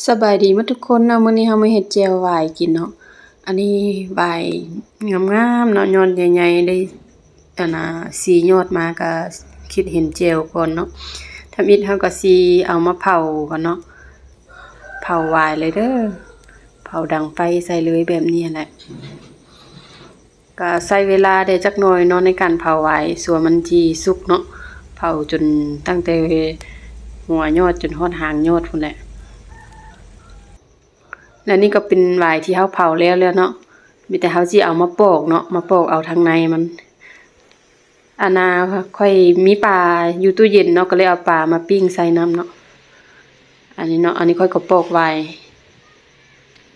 ສະບາຍດີໝົດທຸກຄົນເນາະ, ມື້ນີ້ເຮົາມາເຮັດແຈ່ວຫວາຍກິນເນາະ. ອັນນີ້ຫວາຍງາມໆເນາະ, ຍອດໃຫຍ່ໆ ໄດ້ ອັນນ່າ ສີ່ຍອດມາ ກະຄິດເຫັນແຈ່ວກ່ອນເນາະ. ທຳອິດເຮົາກະຊິເອົາມາເຜົາກ່ອນເນາະ, ເຜົາຫວາຍເລີຍເດີ, ເຜົາດັງໄຟໃສ່ເລີຍແບບນີ້ແຫຼະ. ກະໃຊ້ເວລາໄດ້ຈັກໜ້ອຍເນາະ ໃນການເຜົາຫວາຍ ສ່ວນມັນຊິສຸກເນາະ, ເຜົາຈົນຕັ້ງແຕ່ຫົວຍອດຈົນຮອດຫາງຍອດພຸ້ນແຫຼະ. ແລະນີ້ກໍເປັນຫວາຍທີ່ເຮົາເຜົາແລ້ວແລ້ວເນາະ, ມີແຕ່ເຮົາຊິເອົາມາປອກເນາະ, ມາປອກເອົາທາງໃນມັນ. ອັນນ່າ ຂ້ອຍມີປາຢູ່ຕູ້ເຢັນເນາະ, ກໍເລີຍເອົາປາມາປີ້ງໃສ່ນຳເນາະ. ອັນນີ້ເນາະ, ອັນນີ້ຂ້ອຍກໍປອກຫວາຍ.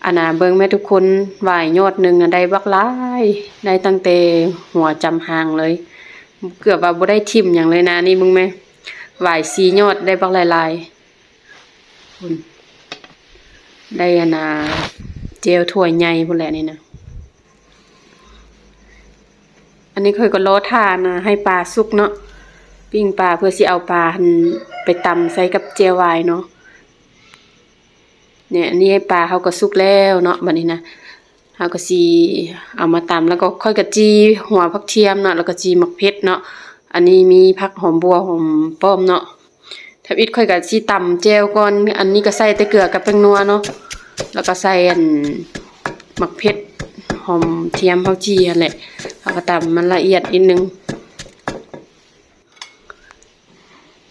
ອັນນ່າ ເບິ່ງແມ້ທຸກຄົນ, ຫວາຍຍອດໜຶ່ງນະໄດ້ບັກຫຼາຍ, ໄດ້ຕັ້ງແຕ່ຫົວຈຳຫາງເລີຍ, ເກືອບວ່າບໍ່ໄດ້ຖິ້ມຫຍັງເລີຍນະ. ນີ້ເບິ່ງແມ້, ຫວາຍສີ່ຍອດໄດ້ບັກຫຼາຍໆ. ພຸ້ນ ໄດ້ອັນນ່າ ແຈ່ວຖ້ວຍໃຫຍ່ພຸ້ນແຫຼະນີ້ນະ. ອັນນີ້ຂ້ອຍກໍລໍຖ້ານະ ໃຫ້ປາສຸກເນາະ, ປີ້ງປາເພື່ອຊິເອົາປາຫັ້ນໄປຕຳໃສ່ກັບແຈ່ວຫວາຍເນາະ. ນີ້ ອັນນີ້ປາເຮົາກໍສຸກແລ້ວເນາະ, ບັດນີ້ນະ ເຮົາກໍຊິເອົາມາຕຳ ແລ້ວກໍຂ້ອຍກໍຈີ່ຫົວຜັກທຽມເນາະ, ແລ້ວກໍຈີ່ໝາກເຜັດເນາະ. ອັນນີ້ມີຜັກຫອມບົ່ວ ຫອມປ້ອມເນາະ. ທຳອິດຂ້ອຍກໍຊິຕຳແຈ່ວກ່ອນ, ອັນນີ້ກໍໃສ່ແຕ່ເກືອກັບແປ້ງນົວເນາະ, ແລ້ວກໍໃສ່ອັນໝາກເຜັດ ຫອມທຽມເຮົາຈີ່ຫັ້ນແຫຼະ, ເຮົາກໍຕຳມັນລະອຽດນິດໜຶ່ງ.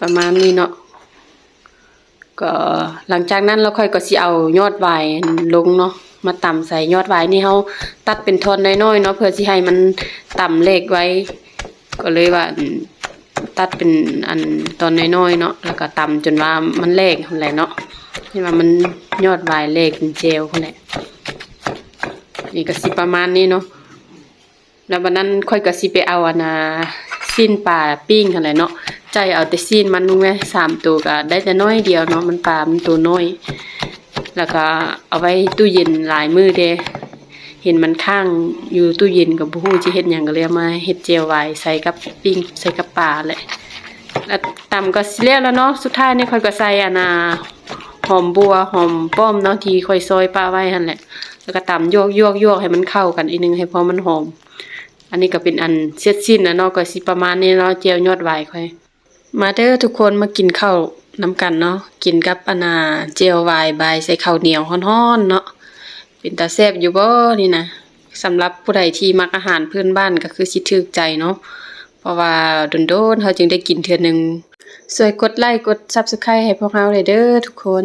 ປະມານນີ້ເນາະ. ກໍຫຼັງຈາກນັ້ນແລ້ວຂ້ອຍກໍຊິເອົາຍອດຫວາຍລົງເນາະ ມາຕຳໃສ່. ຍອດຫວາຍນີ້ເຮົາຕັດເປັນທ່ອນນ້ອຍໆເນາະ ເພື່ອຊິໃຫ້ມັນຕຳແຫຼກໄວ, ກໍເລີຍວ່າ ອັນ ຕັດເປັນອັນຕອນນ້ອຍໆເນາະ, ແລ້ວກໍຕຳຈົນວ່າມັນແຫຼກຫັ້ນແຫຼະເນາະ, ເຫັນວ່າມັນຍອດຫວາຍແຫຼກເປັນແຈ່ວຫັ້ນແຫຼະ. ນີ້ກໍຊິປະມານນີ້ເນາະ. ແລ້ວບັດນັ້ນຂ້ອຍກໍຊິໄປເອົາອັນນ່າ ຊີ້ນປາປີ້ງຫັ້ນແຫຼະເນາະ, ຈ່ອຍເອົາແຕ່ຊີ້ນມັນແມ່ ສາມໂຕກໍໄດ້ແຕ່ໜ້ອຍດຽວເນາະ, ມັນປາມັນໂຕນ້ອຍ, ແລ້ວກໍເອົາໄວ້ຕູ້ເຢັນຫຼາຍມື້ເດ້, ເຫັນມັນຄ້າງຢູ່ຕູ້ເຢັນກໍບໍ່ຮູ້ຊິເຮັດຫຍັງ, ກໍເລີຍເອົາມາເຮັດແຈ່ວຫວາຍໃສ່ກັບປີ້ງ ໃສ່ກັບປາແຫຼະ. ແລ້ວຕຳກໍຊິແລ້ວແລ້ວເນາະ, ສຸດທ້າຍນີ້ຂ້ອຍກໍໃສ່ອັນນ່າ ຫອມບົ່ວ ຫອມປ້ອມເນາະ ທີ່ຂ້ອຍຊອຍປະໄວ້ຫັ້ນແຫຼະ, ແລ້ວກໍຕຳຢວກໆໆ ໃຫ້ມັນເຂົ້າກັນອີກໜຶ່ງ ໃຫ້ພໍມັນຫອມ. ອັນນີ້ກໍເປັນອັນເສັດສິ້ນແລ້ວເນາະ, ກໍຊິປະມານນີ້ເນາະ ແຈ່ວຍອດຫວາຍຂ້ອຍ. ມາເດີທຸກຄົນ ມາກິນເຂົ້ານຳກັນເນາະ, ກິນກັບອັນນ່າ ແຈ່ວຫວາຍບາຍໃສ່ເຂົ້າໜຽວຮ້ອນໆເນາະ. ເປັນຕາແຊບຢູ່ບໍ່ນີ້ນະ? ສຳລັບຜູ້ໃດທີ່ມັກອາຫານພື້ນບ້ານກໍຄືຊິຖືກໃຈເນາະ, ເພາະວ່າດົນໆເຮົາຈຶ່ງໄດ້ກິນເທື່ອໜຶ່ງ. ຊ່ວຍກົດໄລ້ກົດ Subscribe ໃຫ້ພວກເຮົາແດ່ເດີທຸກຄົນ.